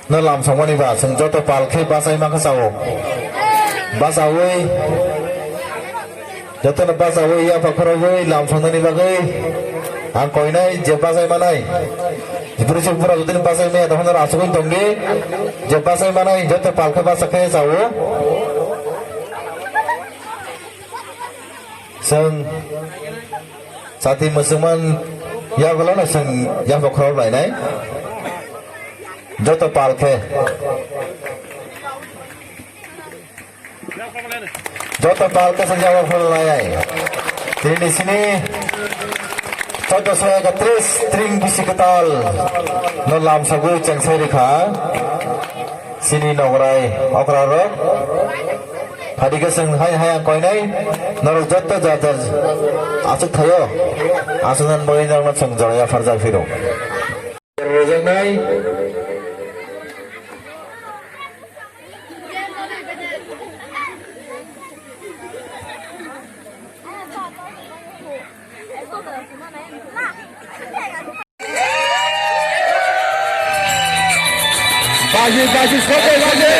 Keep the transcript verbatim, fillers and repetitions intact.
No lamsokmani ba, chwng joto pal khe bachai mankha chao. Bachaui, jotono bachaui yapha khorogwi lamsoknani bagwi ang koinai je bachai manai. Bwrwi se bura jodi bachai maya, tokhono asugwi tongdi. Je bachai manai, joto pal khe bacha khe chao. Chwng chati mwchwngman yagulono chwng yapha khorok lainai. Joto pal khe. Joto pal khe chwng yapha khorok lainai. Tini sini choddoso ekatris tring bisi kwtal no lamsogwi chengsai rikha. Chini nograi okrarok. Phadi khe chwng hai hai ang koinai, norok joto jar jar achuk thaio. Achuknani bagwi norokno chwng jora yapharjak phiro. Rojaknai. Baji, baji, soto, baji.